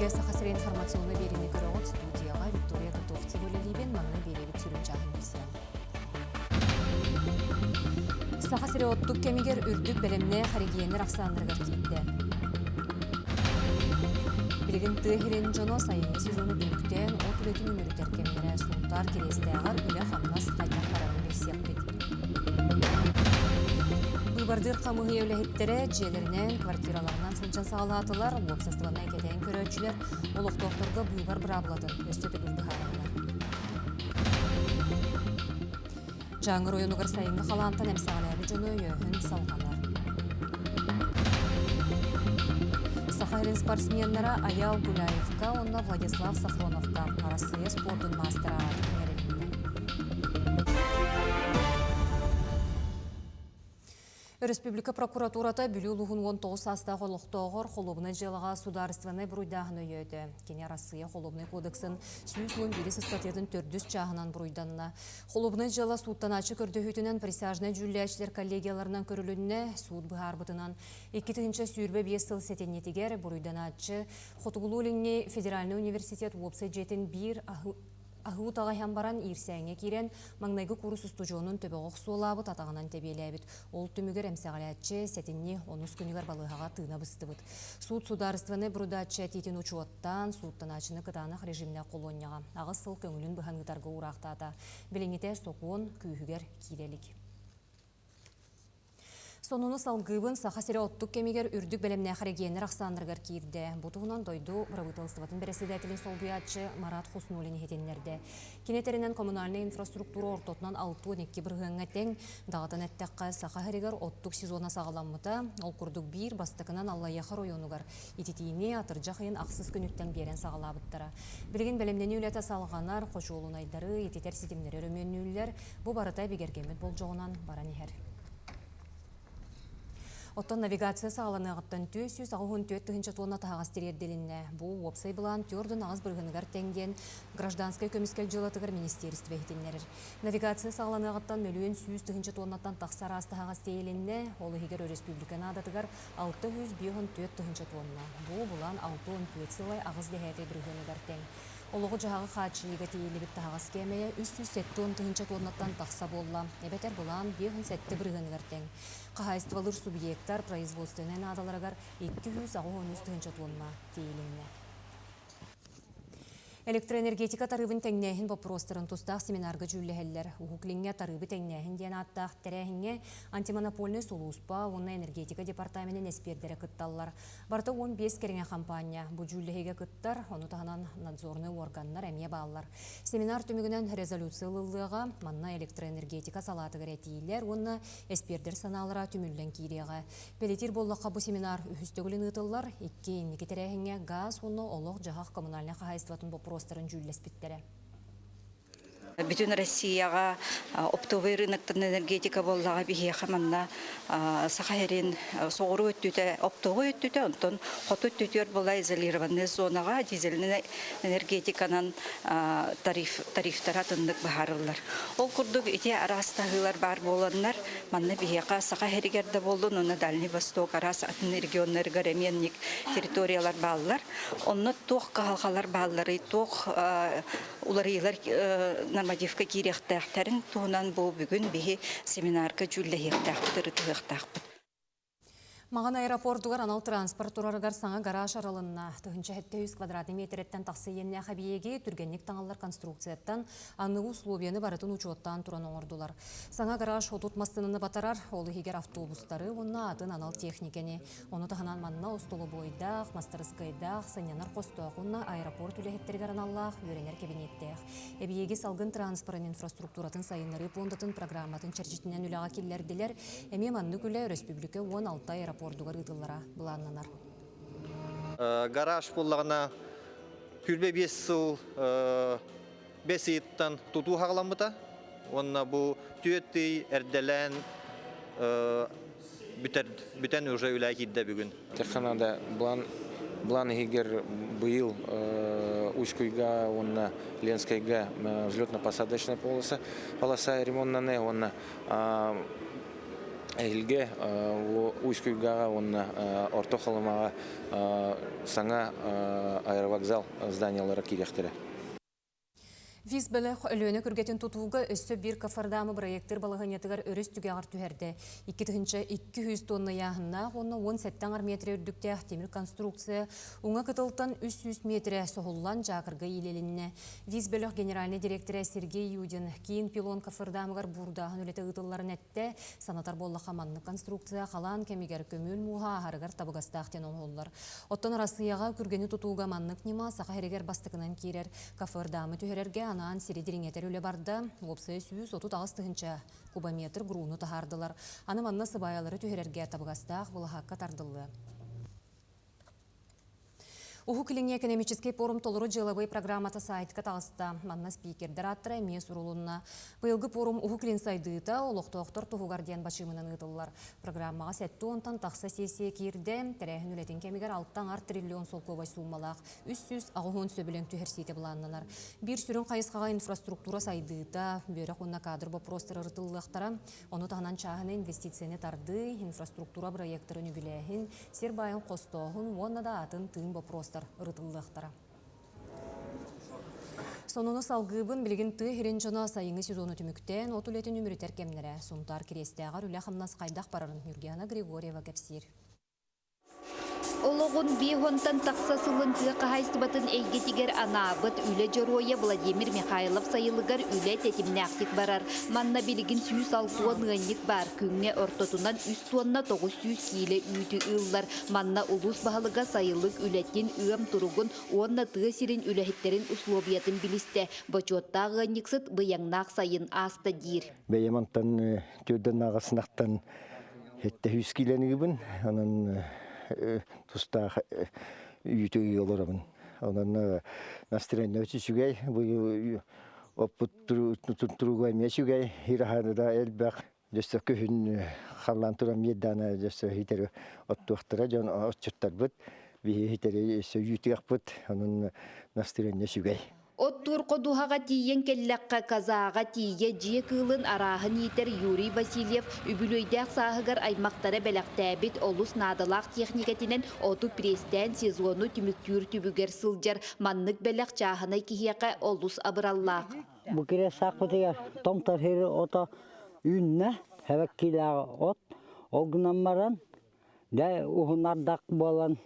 Эфиргэ Саха сирэ информационнай биэриини көрөҕүт. Студияҕа Виктория Готовцева үлэлиибин. Манна биэриэбит сүрүн чааһын билсиэҕиҥ. Саха сирэ оттук кэмигэр үрдүк бэлэмнээх эрэгийиэннэр ахсааннарыгар киирдэ. Билигин тыа сирин дьоно сайыҥҥы сезону түмүктээн от үлэтин үмүрүтэр кэмнэрэ Сунтаар Кириэстээҕэр үлэ-хамнас хайдах барарын билсиэхпит. Быыбардыыр хамыыһыйа үлэһиттэрэ дьиэлэринэн, квартираларынан сылдьан саҕалаатылар, уопсастыбаннай кэтээн көрөөччүлэр олохтоохторго быыбар быраабылатын өссө төгүл быһаараллар. Дьааҥы оройуонугар сайыҥҥы халаантан эмсэҕэлээбит дьону өйөөһүн салҕанар. Саха сирин спортсменнара Айаал Гуляевка уонна Владислав Сафроновка Арассыыйа спордун маастара аатын иҥэрилиннэ. Өрөспүүбүлүкэ прокуратурата Бүлүү улууһун 19 саастаах олохтооҕор холуобунай дьыалаҕа судаарыстыбаннай буруйдааһыны өйөөтө. Кини Арассыыйа Холуобунай кодексын 111 ыстатыйатын төрдүс чааһынан буруйданна. Холуобунай дьыала сууттанааччы көрдөһүүтүнэн присяжнай дьүүллээччилэр коллегияларынан көрүлүннэ. Суут быһаарбытынан, 2025 сыл сэтинньитигэр буруйданааччы Хотугулуу-Илиҥҥи федеральнай университет уопсай дьиэтин биир Аһыы утаҕы иһэн баран иирсээҥҥэ киирэн, маҥнайгы куурус устудьуонун төбөҕө охсуолаабыт, атаҕынан тэбиэлээбит. Ол түмүгэр эмсэҕэлээччи сэтинньи онус күнүгэр балыыһаҕа тыына быстыбыт. Суут судаарыстыбаннай буруйдааччы этиитин учуоттаан, сууттанааччыны кытаанах режимнээх холуонньаҕа 8 сыл көҥүлүн быһан ыытарга уураахтаата. Билиҥҥитэ сокуон күүһүгэр киирэ илик. Сонуну салгыыбын Саха сирэ оттук кэмигэр үрдүк бэлэмнээх эрэгийиэннэр ахсааннарыгар киирдэ. Бу туһунан дойду бырабыыталыстыбатын бэрэссэдээтэлин солбуйааччы Марат Хуснулин иһитиннэрдэ. Кини этэринэн коммунальнай инфраструктура ортотунан 62 бырыһыаҥҥа тэҥ. Даҕатан эттэххэ, Саха сиригэр оттук сезона саҕаламмыта. Ол курдук биир бастакынан Аллайыаха оройуонугар ититиини атырдьах ыйын ахсыс күнүттэн биэрэн саҕалаабыттара. Билигин бэлэмнэнии үлэтэ салҕанар, хочуолунайдары, ититэр ситимнэри өрөмүөннүүллэр. Бу барыта бигэргэммит болдьоҕунан баран иһэр. Оттон навигация саҕаланыаҕыттан 484 тыһыынча туонна таһаҕас тириэрдилиннэ. Бу уопсай былаан 4,8 бырыһыаныгар тэҥ диэн гражданскай көмүскэл дьыалатыгар министиэристибэ иһитиннэрэр. Навигация саҕаланыаҕыттан 1 100 000 туоннаттан тахса араас таһаҕас тиэйилиннэ, ол иһигэр өрөспүүбүлүкэ наадатыгар 654 тыһыынча туонна. Бу былаан 64 сылай 8 дэһээтэй бырыһыаныгар тэҥ. Олоҕу-дьаһаҕы хааччыйыыга тиийиллибит таһаҕас кээмэйэ 370 тыһыынча туоннаттан тахса буолла, эбэтэр былаан 57 бырыһыаныгар тэҥ. Хаһаайыстыбалыыр субъектар производственнай наадаларыгар 283 тыһыынча туонна тиэйилиннэ. Электроэнергетика тарыыбын тэҥнээһин боппуруостарын тустаах семинарга дьүүллэһэллэр. Уһук Илиҥҥэ тарыыбы тэҥнээһин диэн ааттаах тэрээһиҥҥэ антимонопольнай сулууспа уонна энергетика департаменын эспиэрдэрэ кытталлар. Барыта 15 кэриҥэ хампаанньа бу дьүүллэһиигэ кыттар, ону таһынан надзорнай уорганнар эмиэ бааллар. Семинар түмүгүнэн резолюция ылыллыаҕа, манна электроэнергетика салаатыгар этиилэр уонна эспиэрдэр санаалара түмүллэн киириэҕэ. Бэлиэтиир буоллахха, бу семинар үһүс төгүлүн ыытыллар, икки инники тэрээһиҥҥэ гаас уонна олох-дьаһах коммунальнай хаһаайыстыбатын боппуруостарын дьүүллэспиттэрэ. Бүтүн Россияҕа оптовый рыноктан энергетика буоллаҕа биһиэхэ манна Саха сирин соҕуруу өттүтэ оптовой өттүтэ, онтон хоту өттүтүгэр буола изолированный зонаҕа дизельнай энергетиканан тариф, тарифтара атыннык быһаарыллар. Ол курдук ити араас таһыылар баар буоланнар манна биһиэхэ Саха сиригэр да буоллун уонна Дальний Восток араас атын регионнарыгар эмиэ инник территориялар бааллар. Онно туох кыһалҕалар баалларый, туох уларыйыылар нормативка киириэхтээхтэрин туһунан бу бүгүн биһи семинарга дьүүллэһиэхтээхпит, ырытыһыахтаахпыт. Маҕан аэропордугар анал транспорт турарыгар саҥа гараж арылынна. 1700 квадратный метрэттэн тахса иэннээх эбийиэги түргэнник таҥаллар конструкцияттан аныгы условияны барытын учуоттаан туран оҥордулар. Саҥа гараж 30 массыынаны батарар, ол иһигэр автобустары уонна атын анал техникэни. Ону таһынан манна остолобуойдаах, мастарыскыайдаах, сынньанар хостоох уонна аэропорт үлэһиттэригэр аналлаах үөрэнэр кэбиниэттээх. Эбийиэги салгын транспорын инфраструктуратын сайыннарыы пуондатын программатын чэрчитинэн үлэҕэ киллэрдилэр. Эмиэ маннык үлэ өрөспүүбүлүкэ 16 аэропордугар ыытыллара былааннанар. Гараж буоллаҕына 25 сыл бэс ыйыттан тутуу хаҕаламмыта уонна бу түөрт ый эрдэлээн бүтэр бүтэн уже үлэ киирдэ бүгүн. Техханада план план иһигэр быйыл Усть-Куйга уонна Ленскайга взлетно-посадочная полоса полоса ремоннаны уонна Эһиилгэ Усть-Куйгаҕа уонна Орто Халымаҕа саҥа аэровокзал зданиелара киириэхтэрэ. Виз бөлөх Өлүөнэ күргэтин тутууга өссө биир кафардамы бырайыактыыр балаһыанньатыгар өрүс түгэҕэр түһэрдэ. 2200 тонна ыйааһыннаах уонна 17 аҥар метрэ үрдүктээх тимир конструкция уҥа кытылтан 300 метрэ соһуллан дьаакырга иилилиннэ. Виз бөлөх генеральнай директора Сергей Юдин киин пилон кафырдаамыгар буурдааһын үлэтэ ыытылларын эттэ. Санатар буоллахха, маннык конструкция халаан кэмигэр көмүөл мууһа ааһарыгар табыгастаах диэн оҥоһуллар. Оттон Арассыыйаҕа күргэни тутууга маннык ньыма Саха сиригэр бастакынан киирэр. Кафырдаамы түһэрэргэ анаан сири дириҥэтэр үлэ барда. Уопсайа 138 тыһыынча кубометр груну таһаардылар. Аны манна сыбаайалары түһэрэргэ табыгастаах былаһаакка тардыллыа. Уһук Илиҥҥи экономическэй пуорум толору дьыалабыай программата сайтка таҕыста. Манна спикердэр ааттара эмиэ сурулунна. Быйылгы пуорум Уһук Илин сайдыыта олохтоохтор туһугар диэн бачыымынан ыытыллар. Программаҕа сэттэ уонтан тахса сессия киирдэ. Тэрээһин үлэтин кэмигэр алта аҥар триллион солкуобай сууммалаах 380 сөбүлэҥ түһэрсиитэ былааннанар. Биир сүрүн хайысхаҕа инфраструктура сайдыыта, үөрэх уонна кадр боппуруостара ырытыллыахтара. Ону таһынан чааһынай инвестицияны тардыы, инфраструктура бырайыактарын үбүлээһин, сир баайын хостооһун уонна да атын тыын боппуруостар ырытыллыахтара. Сонуну салгыыбын билигин тыа сирин дьоно сайыҥҥы сезону түмүктээн от үлэтин үмүрүтэр кэмнэрэ. Сунтаар Кириэстээҕэр үлэ-хамнас хайдах барарын Ньургиана Григорьева кэпсиир. Олоҕун биэһуонтан тахса сылын тыа хаһаайыстыбатын эйгэтигэр анаабыт үлэ дьоруойа Владимир Михайлов сайылыгар үлэ тэтимнээхтик барар. Манна билигин 160 ыанньык баар, күҥҥэ ортотунан үс туонна 900 киилэ үүтү ыыллар. Манна улуус баһылыга сайылык үлэтин, ыам туругун уонна тыа сирин үлэһиттэрин услуобуйатын билистэ. Бочуоттаах ыанньыксыт быйаҥнаах сайын ааста диир. Бэйэм онтон түрдэн аҕысынахтан Хэттэ киилэниибин, онон тустаах үүтү ыы олоробун. Онон настроение үчүгэй, бу оппут туруга эмиэ үчүгэй, ираһаны да элбэх. Дьөссө күһүн халлаан туран биэрдэҕинэ дьөссө итэри оттуохтара дьон отчуттарбыт, биһи итэри өссө үүтүөхпүт, онон настроение үчүгэй. Оттуур ходуһаҕа тиийэн кэллэххэ, казаҕа тиийэ дьиэ кыылын арааһын иитэр Юрий Васильев үбүлүөйдээх сааһыгар аймахтара бэлэхтээбит олус наадалаах техникэтинэн оту престээн сезону түмүктүүр түбүгэр сылдьар. Маннык бэлэх чааһынай киһиэхэ олус абыраллаах. Бу кириэс-саахпытыгар томтор сири ото үүннэ, хэбэккиилээх от. Ол гынан баран, дьэ уһун ардах буолан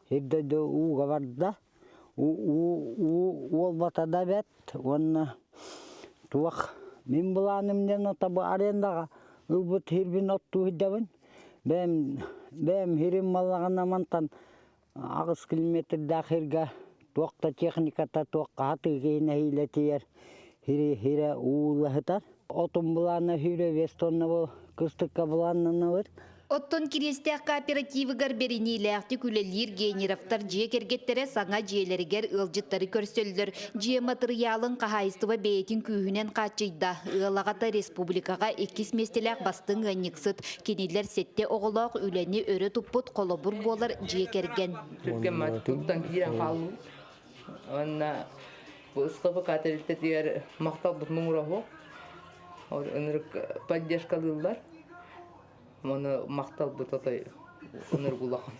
сир-дойду ууга барда. Уу уолбата да бэрт уонна туох мин былааным диэн ото бу арендаҕа ылбыт сирбин оттуу сылдьабын. Бэйэм бэйэм сирим маллаҕына мантан аҕыс километрдаах сиргэ туох да техниката туох хатыы киһи нэһиилэ тиийэр сири сирэ уулла сытар. Отум былаана сүүрэ биэс тонна бу кыстыкка былааннанабыт. Оттон Кириэстээх кооперативыгар бэриниилээхтик үлэлиир Генеровтар дьиэ кэргэттэрэ саҥа дьиэлэригэр ыалдьыттары көрсөллөр. Дьиэ матырыйаалын хаһаайыстыба бэйэтин күүһүнэн хааччыйда. Ыал аҕата республикаҕа иккис миэстэлээх бастыҥ ыанньыксыт. Кинилэр сэттэ оҕолоох үлэни өрө туппут холобур буолар дьиэ кэргэн. Түргэн туттан киирэн хааллыбыт. Уонна бу СХПК тэрилтэтигэр махталбыт муҥура суох. Ынырык поддержкалыыллар. Мону махталбыт отой ынырык улахан.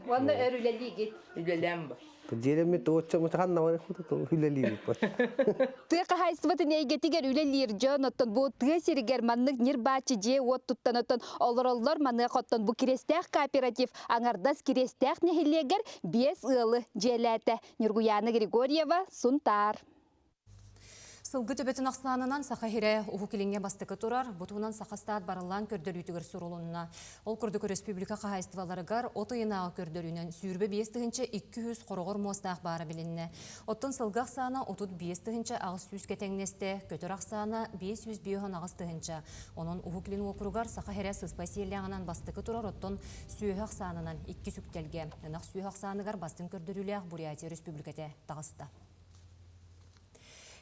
Уонна өр үлэлиигит? Үлэлээн бар. Дьиэлэммит уочча ханна бар үлэлиибит. Тыа хаһаайыстыбатын эйгэтигэр үлэлиир дьон оттон бу тыа сиригэр маннык ньир-бааччы дьиэ-уот туттан оттон олороллор маныаха оттон бу Кириэстээх кооператив аҥардас Кириэстээх нэһилиэгэр биэс ыалы дьиэлээтэ. Ньургуйаана Григорьева, Сунтаар. Сылгы төбөтүн ахсаанынан Саха сирэ Уһук Илиҥҥэ бастакы турар. Бу туһунан Сахастаат барыллаан көрдөрүүтүгэр сурулунна. Ол курдук өрөспүүбүлүкэ хаһаайыстыбаларыгар от ыйынааҕы көрдөрүүнэн 25 200 хороҕор муостаах баара билиннэ. Оттон сылгы ахсаана 35 800-кэ тэҥнэстэ, көтөр ахсаана 558 тыһыынча. Онон Уһук Илин уокуругар Саха сирэ сыспай сиэллээҕинэн бастакы турар, оттон сүөһү ахсаанынан иккис үктэлгэ. Ынах сүөһү ахсааныгар бастыҥ көрдөрүүлээх Бурятия Өрөспүүбүлүкэтэ таҕыста.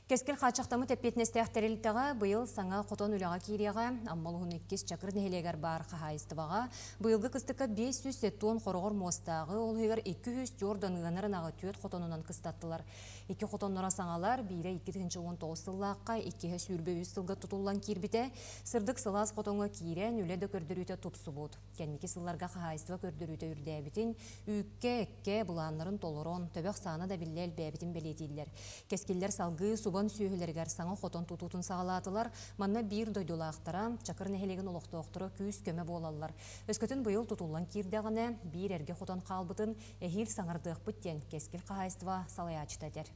Кэскил хааччахтаммыт эппиэтинэстээх тэрилтэҕэ быйыл саҥа хотон үлэҕэ киириэҕэ. Амма улууһун иккис Чакыр нэһилиэгэр баар хаһаайыстыбаҕа быйылгы кыстыкка 570 хороҕор муостааҕы, ол иһигэр 204 ыанар ынаҕы түөрт хотонунан кыстаттылар. Икки хотонноро саҥалар, биирэ 2019 сыллаахха, иккиһэ 23 сылга тутуллан киирбитэ. Сырдык сылаас хотоҥҥо киирэн, үлэ да көрдөрүүтэ тупсубут. Кэнники сылларга хаһаайыстыба көрдөрүүтэ үрдээбитин, үүккэ, эккэ былааннарын толорон, төбөх саана да биллэ элбээбитин бэлиэтииллэр. Кэскиллэр салгыы субан сүөһүлэригэр саҥа хотон тутуутун саҕалаатылар. Манна биир дойдулаахтара, Чакыр нэһилиэгин олохтоохторо күүс-көмө буолаллар. Өскөтүн быйыл тутуллан киирдэҕинэ, биир эргэ хотон хаалбытын эһиил саҥардыахпыт диэн Кэскил хаһаайыстыба салайааччыта этэр.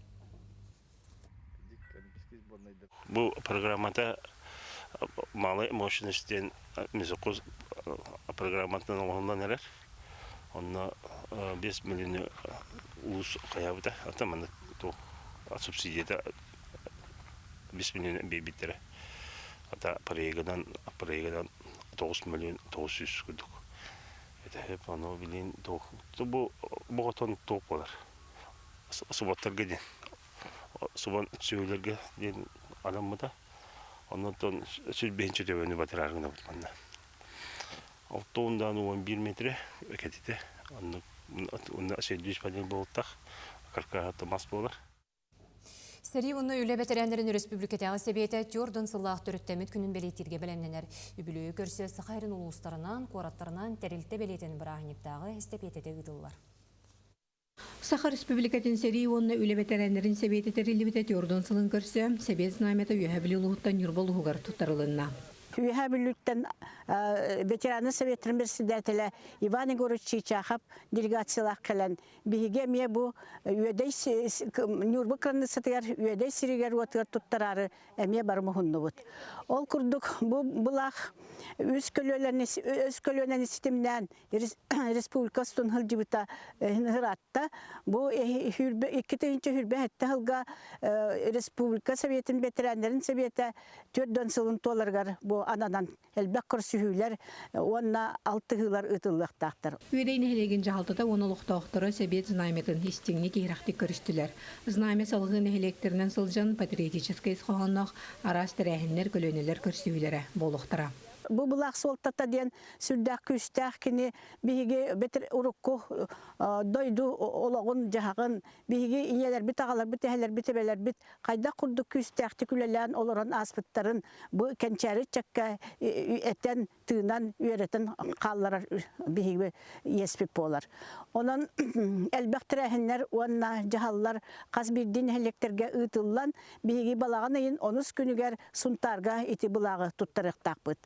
Бу программата малай мощность диэн мизокуз программатынан оҥоһуллан эрэр. Онно 5 миллиону улуус хайаабыта. Ата маннык туох субсидията 5 миллион биэрбиттэрэ. Ата проегынан проегынан 9 миллион 900 курдук. Это ону билин туох бу боҕотон туох буолар. Субаттарга диэн субан сүөһүлэргэ диэн анаммыта. Оннуттан сүрбэһинчэ төбөнү батыраары гынабыт манна. Алтуондаан 11 метрэ кэтитэ. Оннук онно сөрдүүс панель буолтах, каркаһа мас буолар. Сэрии уонна үлэ бэтэрээннэрин өрөспүүбүлүкэтээҕи сэбиэтэ түөрт сыллаах төрүттэммит күнүн бэлиэтииргэ бэлэмнэнэр. Үбүлүөйү көрсө Саха сирин улуустарынан, куораттарынан тэрилтэ бэлиэтин бырааһынньыктааҕы эстэпиэтэтэ ыытыллар. Саха Республикатын сэрии уонна үлэ бэтэрээннэрин сэбиэтэ тэриллибитэ түөрт сылын көрсө, Сэбиэт знамята Үөһээ Бүлүү улууһуттан Ньурба улууһугар туттарылынна. Үөһээ Бүлүүттэн ветераны советын председателэ Иван Егорович Чичахов делегациялаах кэлэн биһиги эмиэ бу Үөдэй Ньурба кыраныыссатыгар Үөдэй сиригэр-уотугар туттараары эмиэ бары муһуннубут. Ол курдук бу былаах үс көлүөнэни үс көлүөнэни ситимнээн республика устун сылдьыбыта ыраатта. Бу 2027 сылга республика советын бэтэрээннэрин сэбиэтэ 40 сылын туоларыгар бу ананан элбэх көрсүһүүлэр уонна алтыһыылар ыытыллыахтаахтар. Үөдэй нэһилиэгин дьаһалтата уонна олохтоохторо Сэбиэт знамятын истиҥник иһирэхтик көрүстүлэр. Знамя салгыы нэһилиэктэринэн сылдьан патриотическай ис хоһоонноох араас тэрээһиннэр, көлүөнэлэр көрсүһүүлэрэ буолуохтара. Бу былаах суолтата диэн сүрдээх күүстээх кини биһиги бэтэр урукку дойду олоҕун-дьаһаҕын биһиги ийэлэрбит, аҕаларбыт, эһэлэрбит, эбэлэрбит хайдах курдук күүстээхтик үлэлээн олорон ааспыттарын бу кэнчээри ыччакка этэн, тыынан, үөрэтэн хаалларар биһиги иэспит буолар. Онон элбэх тэрээһиннэр уонна дьаһаллар хас биирдии нэһилиэктэргэ ыытыллан, биһиги балаҕан ыйын онус күнүгэр Сунтаарга ити былааҕы туттарыахтаахпыт.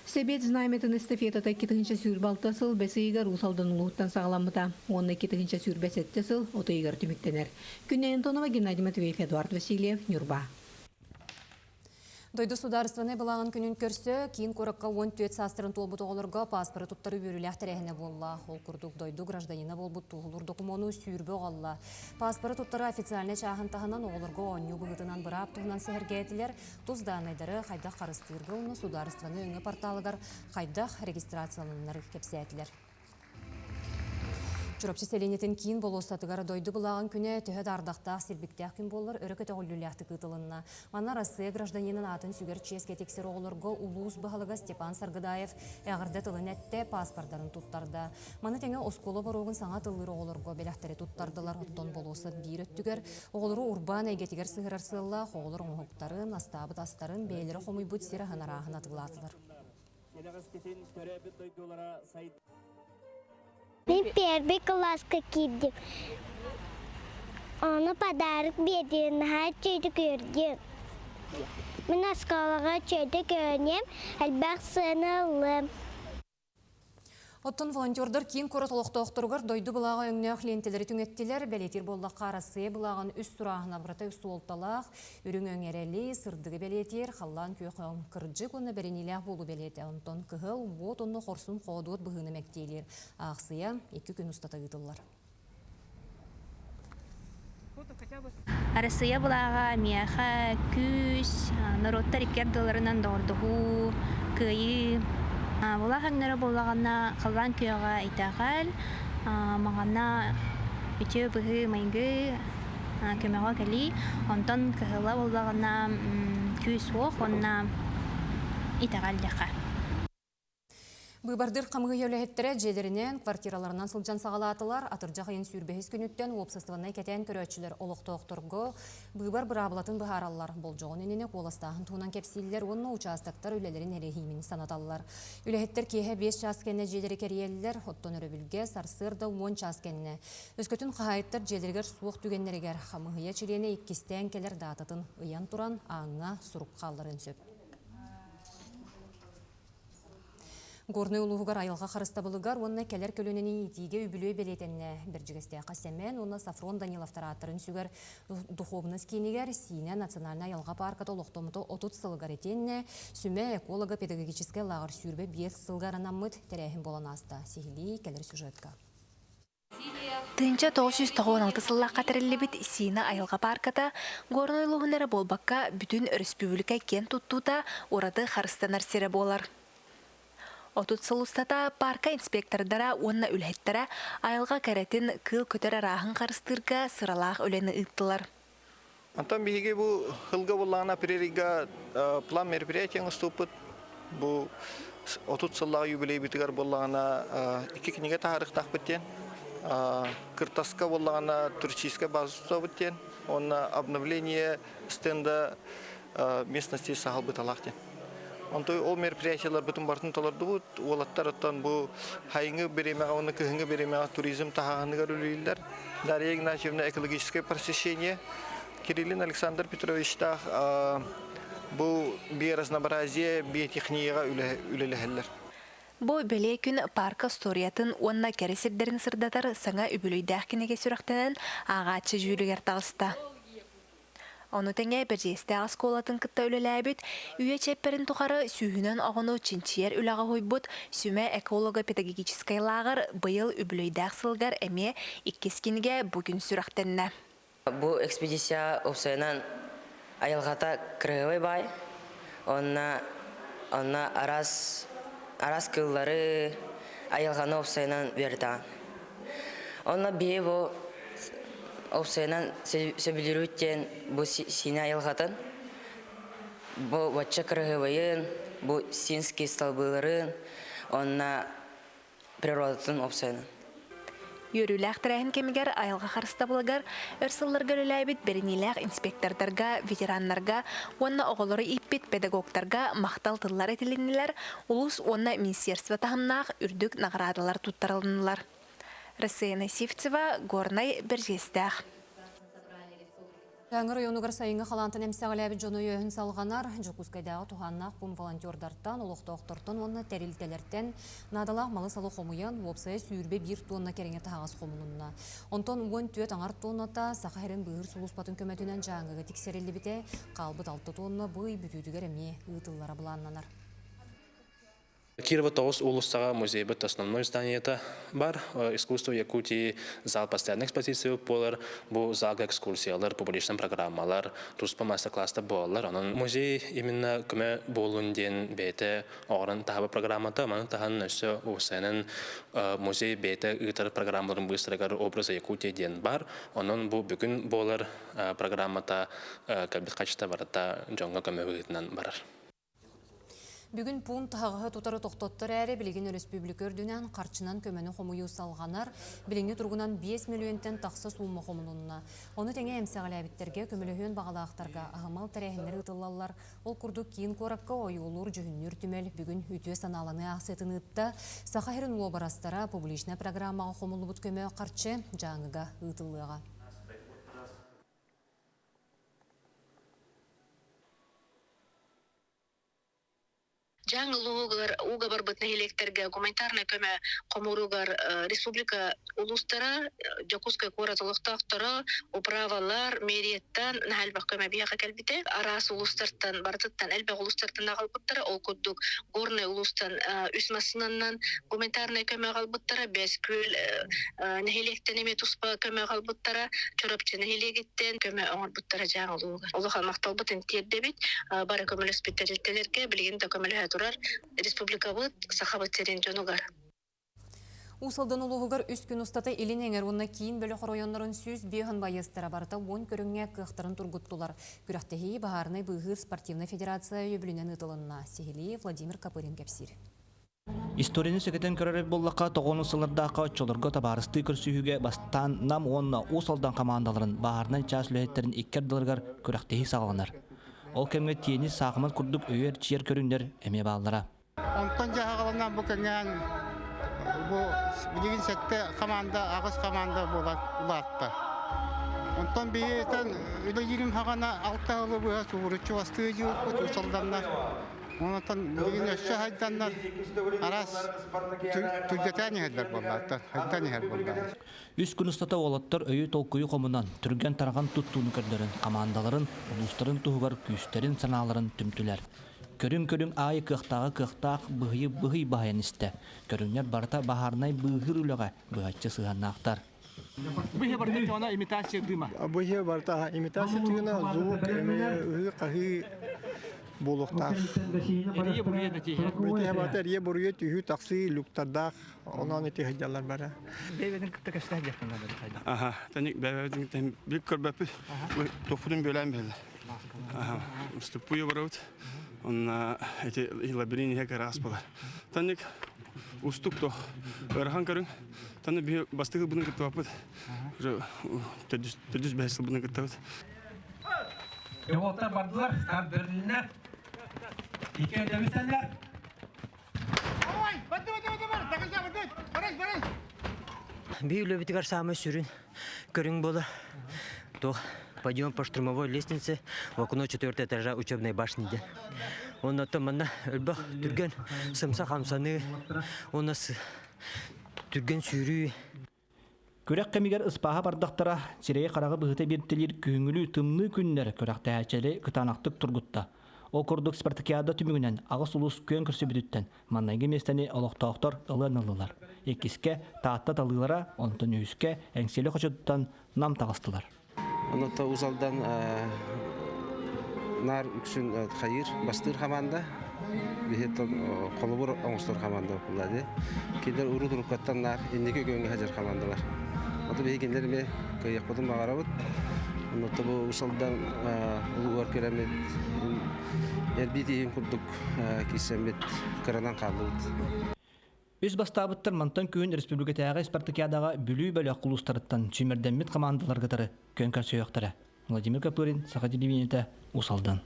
Сэбиэт знамятын эстафетата 2026 сыл бэс ыйыгар Уус Алдан улууһуттан саҕаламмыта уонна 2027 сыл от ыйыгар түмүктэнэр. Күннэй Антонова, Геннадий Матвеев, Эдуард Васильев, Ньурба. Дойду судаарыстыбаннай былааҕын күнүн көрсө, киин куоракка 14 саастарын туолбут оҕолорго пааспары туттарыы үөрүүлээх тэрээһинэ буолла. Ол курдук дойду гражданина буолбут туоһулуур докумуону сүүрбэ оҕолла. Пааспары туттарыы официальнай чааһын таһынан оҕолорго оонньуу быһыытынан быраап туһунан сэһэргээтилэр, тус дааннайдары хайдах харыстыырга уонна судаарыстыбаннай өҥө порталыгар хайдах регистрацияланары кэпсээтилэр. Чурапчы сэлиэнньэтин киин болуоссатыгар дойду былааҕын күнэ төһө да ардахтаах силбиктээх күн буоллар өрө көтөҕүллүүлээхтик ыытылынна. Манна Арассыыйа гражданинын аатын сүгэр чиэскэ тиксэр оҕолорго улуус баһылыга Степан Саргыдаев эҕэрдэ тылын эттэ, пааспардарын туттарда. Маны тэҥэ оскуола боруогун саҥа тыллыыр оҕолорго бэлэхтэри туттардылар. Оттон болуоссат биир өттүгэр оҕолору урбаан эйгэтигэр сыһыарар сыаллаах оҕолор оҥоһуктарын, астаабыт астарын, бэйэлэрэ хомуйбут сир аһын арааһын атыылаатылар. Мин первый кылааска киирдим. Ону подарок биэрдилэр, наһаа үчүгэйдик үөрдүм. Мин оскуолаҕа үчүгэйдик үөрэниэм, элбэх сыана ыллым. Оттон волонтердар киин куорат олохтоохторугар дойду былааҕа өҥнөөх лиэнтэлэри түҥэттилэр. Бэлиэтиир буоллахха, Арассыыйа былааҕын үс сурааһына барыта суолталаах, үрүҥ өҥ эрэли, сырдыгы бэлиэтиир, халлаан күөх өҥ кырдьык уонна бэриниилээх буолуу бэлиэтэ. Онтон кыһыл, уот уонна хорсун хоодуот быһыыны мэктиэлиир. Аахсыйа 2 күн устата ыытыллар. Арассыыйа былааҕа миэхэ күүс, норуоттар икки ардыларынан доҕордоһуу, кыайыы. Былаах өҥнөрө буоллаҕына халлаан күөҕэ итэҕэл, маҥана үтүө быһыы-майгы, көмөҕө кэлии, онтон кыһыла буоллаҕына күүс-уох уонна итэҕэл диэххэ. Быыбардыыр хамыыһыйа үлэһиттэрэ дьиэлэринэн, квартираларынан сылдьан саҕалаатылар. Атырдьах ыйын сүүрбэһис күнүттэн уопсастыбаннай кэтээн көрөөччүлэр олохтоохторго быыбар быраабылатын быһаараллар. Болдьоҕун иннинэ куоластааһын туһунан кэпсииллэр уонна учаастактар үлэлэрин эрэһиимин санаталлар. Үлэһиттэр киэһэ 5 чаас кэннэ дьиэлэри кэрийэллэр, оттон өрөбүлгэ сарсыарда 10 чаас кэннэ. Өскөтүн хаһаайыттар дьиэлэригэр суох түгэннэригэр хамыыһыйа чилиэнэ иккистээн кэлэр даататын ыйан туран ааҥҥа сурук хаалларыан сөп. Горнай улууһугар айылҕа харыстабылыгар уонна кэлэр көлүөнэни иитиигэ үбүлүөй бэлиэтэннэ. Бэрдьигэстээххэ Сэмэн уонна Сафрон Даниловтар ааттарын сүгэр духуобунас киинигэр Сиинэ национальнай айылҕа паарката олохтоммута 30 сылыгар итиэннэ Сүмэ эколого-педагогическай лааҕыр 25 сылга анаммыт тэрээһин буолан ааста. Сиһилии кэлэр сюжетка. 1996 сыллаахха тэриллибит Сиинэ айылҕа паарката Горнай улууһун эрэ буолбакка, бүтүн өрөспүүбүлүкэ киэн туттуута, ураты харыстанар сирэ буолар. 30 сыл устата паарка инспектордара уонна үлэһиттэрэ айылҕа кэрэтин, кыыл көтөр арааһын харыстыырга сыралаах үлэни ыыттылар. Онтон биһиги бу сылга буоллаҕына апрельга план мероприятия оҥостубуппут. Бу 30 сыллаах юбилейбытыгар буоллаҕына икки кинигэ таһаарыахтаахпыт диэн. Кыртаска буоллаҕына туристическай база тутабыт диэн. Уонна обновление стенда местности саһалбыталаах диэн. Онтон ол мероприятиеларбытын барытын толордубут. Уолаттар оттон бу хайыҥы бириэмэҕэ уонна кыһыҥҥы бириэмэҕэ туризм таһааһыныгар үлэлииллэр. Дарья Игнатьевна экологическое просвещение. Кириллин Александр Петровичтаах бу биоразнообразие биотехнияҕа үлэлэһэллэр. Бу бэлиэ күн парка историятын уонна кэрэ сирдэрин сырдатар саҥа үбүлүөйдээх кинигэ сүрэхтэнэн ааҕааччы дьүүлүгэр таҕыста. Ону тэҥэ Бэрдьигэстээх оскуолатын кытта үлэлээбит, үйэ чиэппэрин тухары сүүһүнэн оҕону чинчийэр үлэҕэ уһуйбут Сүмэ эколого-педагогическай лааҕыр быйыл үбүлүөйдээх сылыгар эмиэ иккис кинигэ бу күн сүрэхтэннэ. Бу экспедиция уопсайынан айылҕата кыраһыабай баай, уонна онно араас араас кыыллары, айылҕаны уопсайынан үөрэтэҕин. Онно биһи бу Уопсайынан сөбүлүүрбүт диэн бу Сиинэ айылҕатын, бу бачча кыраһыабайын, бу синский столбыларын уонна природатын уопсайынан. Үөрүүлээх тэрээһин кэмигэр айылҕа харыстабылыгар өр сылларга үлэлээбит бэриниилээх инспектордарга, ветераннарга уонна оҕолору ииппит педагогтарга махтал тыллар этилиннилэр, улуус уонна министерство таһымнаах үрдүк наҕараадалар туттарылыннылар. Рассеяна Сивцева, Горнай, Бэрдьиэстээх. Таҥыр районугар сайыҥҥы халаантан эмсэҕэлээбит дьону өйөөһүн салҕанар. Дьокуускайдааҕы туһааннаах пуун волонтердартан, олохтоохтортон уонна тэрилтэлэртэн наадалаах малы-салы хомуйан, уопсайа 21 туонна кэриҥэ таһаҕас хомулунна. Онтон 14 аҥар туонната Саха сирин быыһыыр сулууспатын көмөтүнэн Дьааҥыга тиксэриллибитэ, хаалбыт 6 туонна бу ый бүтүүтүгэр эмиэ ыытыллара былааннанар. Кирова тоҕус уулуссаҕа музейбыт основной зданиета бар. Искусство Якутии зал постоянной экспозиция буолар. Бу залга экскурсиялар, публичный программалар, туспа мастер-класстар буолаллар. Онон музей именно көмө буолун диэн бэйэтэ оҕорон таһаба программата. Маны таһан өссө уопсайынан музей бэйэтэ ыытар программаларын быыстарыгар образа Якутии диэн бар. Онон бу бүгүн буолар программата кэлбит хачта барыта дьоҥҥо көмө быһыытынан барар. Бүгүн пуун таһаҕаһы тутары тохтоттор эрээри, билигин өрөспүүбүлүкэ үрдүнэн харчынан көмөнү хомуйуу салҕанар. Билиҥҥи туругунан 5 мөлүйүөнтэн тахса суумма хомулунна. Ону тэҥэ эмсэҕэлээбиттэргэ көмөлөһүөн баҕалаахтарга аһымал тэрээһиннэр ыытыллаллар. Ол курдук киин куоракка ойуулуур-дьүһүннүүр түмэл бүгүн үтүө санааланыы аахсыйатын ыытта. Саха сирин уобарастара публичнай программаҕа хомуллубут көмө харчы Дьааҥыга ыытыллыаҕа. Дьаҥ улууһугар ууга барбыт нэһилиэктэргэ гуманитарнай көмө хомууругар республика улуустара, Дьокуускай куорат олохтоохторо, управалар, мэрияттан наһаа элбэх көмө биһиэхэ кэлбитэ. Араас улуустартан, барытыттан элбэх улуустартан аҕалбыттара. Ол курдук Горнай улуустан үс массыынанан гуманитарнай көмө аҕалбыттара, Бэс Күөл нэһилиэктэн эмиэ туспа көмө аҕалбыттара, Чурапчы нэһилиэгиттэн көмө оҥорбуттара Дьааҥ улууһугар. Улахан махталбытын тиэрдэбит. Бары көмөлөспүт тэрилтэлэргэ билигин да көмөлөһө турар республикабыт, Сахабыт сирин дьонугар. Уус Алдан улууһугар үс күн устата Илин Эҥэр уонна Киин бөлөх оройуоннарын 105 байыастара барыта уон көрүҥҥэ кыахтарын тургуттулар. Күрэхтэһии Баһаарынай быыһыыр спортивнай федерация өйөбүлүнэн ыытылынна. Сиһилии Владимир Копырин кэпсиир. Историяны сэгэтэн көрөр буоллахха, тоҕону сыллардаахха оччолорго табаарыстыы көрсүһүүгэ бастаан Нам уонна Уус Алдан хамаандаларын баһаарынай чаас үлэһиттэрин икки ардыларыгар күрэхтэһии саҕаланар. Ол кэмҥэ тиэнис, саахымат курдук өйөр-чиэр көрүҥнэр эмиэ бааллара. Онтон дьаһаҕаланан бу кэҥээн бу билигин сэттэ хамаанда, аҕыс хамаанда буолан улаатта. Онтон биһиэтэн үлэлиирим хаҕана алта сылы быһа субуруччу бастыы дьиэппит Уус Алданнар. Онтон билигин өссө хайданнар араас түргэтээн иһэллэр буоллааттар, хайдан иһэр буоллаҕа. Үс күн устата уолаттар өйү-толкуйу хомунан, түргэн-тарҕан туттууну көрдөрөн, хамаандаларын, улуустарын туһугар күүстэрин, санааларын түмтүлэр. Көрүҥ-көрүҥ аайы кыахтааҕы кыахтаах быһыйы быһый баһыйан истэ. Көрүҥнэр барыта баһаарынай быыһыыр үлэҕэ быһаччы сыһыаннаахтар. Быһыы барыта дьоно имитация дыма. Быһыы барыта имитация тыына, звук, ыһыы-хаһыы буолуохтаах. Эрийэ буруйа да тииһэ. Битиһэ барыта эрийэ буруйа түһүү тахсыы люктардаах онон ити сылдьаллар бара. Бэйбэтин кытта кэстээх диэххин наада хайдах. Аха, таник бэйбэтин кытта бик көрбөппүт. Тохпутун бүөлээн биһэллэр. Уступпуйа барабыт. Онна эти лабиринт иһэ кыраас буолар. Таник устук то ыарахан көрүҥ. Таны биһи бастакы сылбытын кыттыбаппыт. Уже төрдүс төрдүс бэһис сылбытын кыттабыт. Пилоттар бардылар, старт берилинне. Икки өйдөбүттэллэр. Би үлэбитигэр саамай сүрүн көрүҥ буолар. Туох подъем по штурмовой лестнице в окно четвертого этажа учебной башни диэн. Онно манна өлбөх түргэн сымса хамсаныы, уонна түргэн сүүрүү. Күрэх кэмигэр ыспааһа бардахтара, сирэйи-хараҕы быһыта биэртэлиир күһүҥҥүлүү тымныы күннэр күрэхтэһээччилэри кытаанахтык тургутта. Ол курдук спартакиада түмүгүнэн аҕыс улуус күөн көрсүбүтүттэн маҥнайгы миэстэни олохтоохтор ылыан ыллылар. Иккискэ Таатта талыылара, онтон үһүскэ Эҥсиэли хочотуттан Нам таҕыстылар. Онон Уус Алдан наар үксүн хайыыр, бастыыр хамаанда. Биһиттэн холобур оҥостор хамаанда буолла дии. Кинилэр урут уруккаттан наар инники күөҥҥэ сылдьар хамаандалар. Ото биһи кинилэр эмиэ кыайыахпытын баҕарабыт. Онно бу Уус Алдан улууһугар кэлэммит эрбии тииһин курдук киирсэммит кыранан хааллыбыт. Үс бастаабыттар мантан күһүн республикатааҕы спартакиадаҕа Бүлүү бөлөх улуустарыттан сүүмэрдэммит хамаандалар кытары күөн көрсүөхтэрэ. Владимир Копырин, Саха телевидениетэ, Уус Алдан.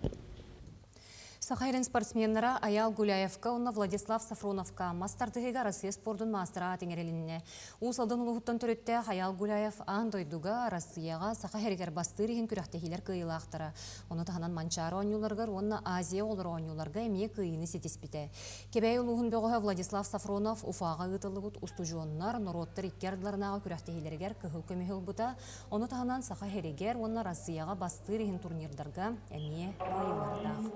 Саха сирин спортсменнара Айаал Гуляевка уонна Владислав Сафроновка мас тардыһыыга Россия спордун маастара аат иҥэрилиннэ. Уус Алдан улууһуттан төрүттээх Айаал Гуляев аан дойдуга, Россияҕа, Саха сиригэр бастыыр иһин күрэхтэһиилэр кыайыылаахтара. Ону таһынан Манчаары оонньууларыгар уонна Азия оҕолоро оонньууларга эмиэ кыайыыны ситиспитэ. Кэбээйи улууһун бөҕөһө Владислав Сафронов Уфаҕа ыытыллыбыт устудьуоннар норуоттар икки ардыларынааҕы күрэхтэһиилэригэр кыһыл көмүһү ылбыта. Ону таһынан Саха сиригэр уонна Россияҕа бастыыр иһин турнирдарга эмиэ кыайыылардаах.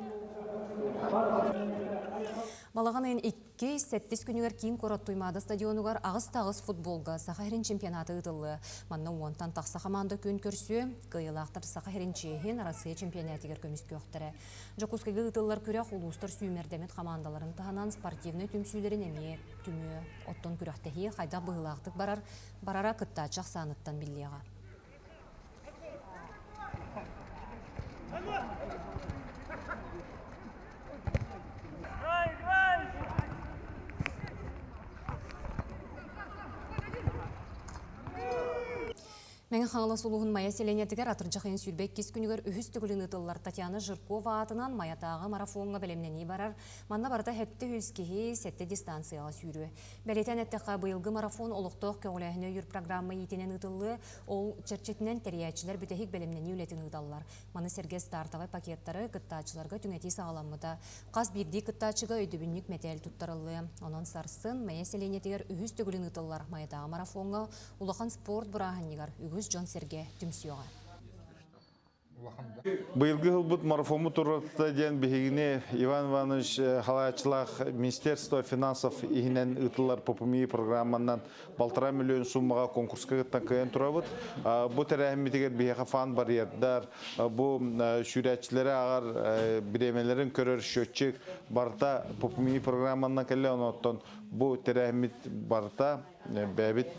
Балаҕан ыйын иккис, сэттис күнүгэр киин куорат Туймаада стадионугар аҕыс да аҕыс футболга Саха сирин чемпионата ыытыллыа. Манна уонтан тахса хамаанда күн көрсүө, кыайыылаахтар Саха сирин чиэһин Россия чемпионатыгар көмүскүөхтэрэ. Дьокуускайга ыытыллар күрэх улуустар сүүмэрдэммит хамаандаларын таһынан спортивнай түмсүүлэрин эмиэ түмүө. Оттон күрэхтэһии хайдах быһыылаахтык барар, барара кыттааччы ахсааныттан биллиэҕэ. Мэҥэ Хаҥалас улууһун Майа сэлиэнньэтигэр атырдьах ыйын 22 күнүгэр үһүс төгүлүн ыытыллар Татьяна Жиркова аатынан Майатааҕы марафоҥҥа бэлэмнэнии барар. Манна барыта 700 киһи сэттэ дистанцияҕа сүүрүө. Бэлиэтээн эттэххэ, быйылгы марафон олохтоох көҕүлээһини өйүүр программа иитинэн ыытыллыа. Ол чэрчитинэн тэрийээччилэр бүтэһик бэлэмнэнии үлэтин ыыталлар. Маны сэргэ стартовай пакеттары кыттааччыларга түҥэтии саҕаламмыта. Хас биирдии кыттааччыга өйдөбүнньүк мэтээл туттарыллыа. Онон сарсын Майа сэлиэнньэтигэр үһүс төгүлүн ыытыллар Майатааҕы марафоҥҥа Улахан спорт бырааһынньыгар үгүс дьон-сэргэ түмсүөҕэ. Быйылгы ылбыт марафоммут уратыта диэн биһигини Иван Иванович халааччылаах Министерство финансов иһинэн ыытыллар ППМИ программанан 1,5 миллион суммаҕа конкурска кыттан кыайан турабыт. Бу тэрээһиммитигэр биһиэхэ фан барьердар, бу сүүрээччилэри ааҕар бириэмэлэрин көрөр счетчик барыта ППМИ программанан кэллэ, онон бу тэрээһиммит барыта бэйэбит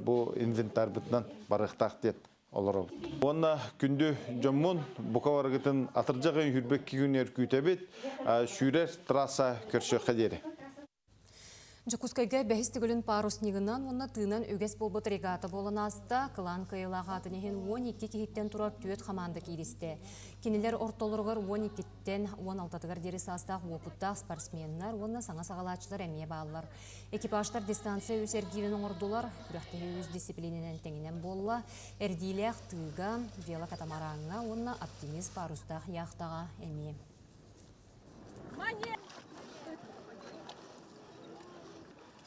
бу инвентарьбытынан барыахтаах диэн олоробут. Уонна күндү дьоммун бука барыгытын атырдьах ыйын хүрбэкки күнүгэр күүтэбит, сүүрэр трасса көрсүөххэ диэри. Дьокуускайга бэһис төгүлүн паруснигынан уонна тыынан үгэс буолбут регата буолан ааста. Кылаан кыайыылаах аатын иһин 12 киһиттэн турар түөрт хамаанда кииристэ. Кинилэр ортолоругар 12-ттэн 16-тыгар диэри саастаах уопуттаах спортсменнар уонна саҥа саҕалааччылар эмиэ бааллар. Экипажтар дистанция үс эргиирин оҥордулар. Күрэхтэһии үс дисциплинэнэн тэҥинэн буолла. Эрдиилээх тыыга, велокатамараҥҥа уонна оптимист парустаах яхтаҕа эмиэ.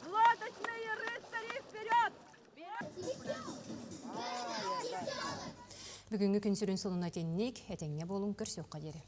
Лодочные рыцари вперед! Бүгүҥҥү күн сүрүн сонуна итинник, этэҥҥэ буолуҥ, көрсүөххэ диэри.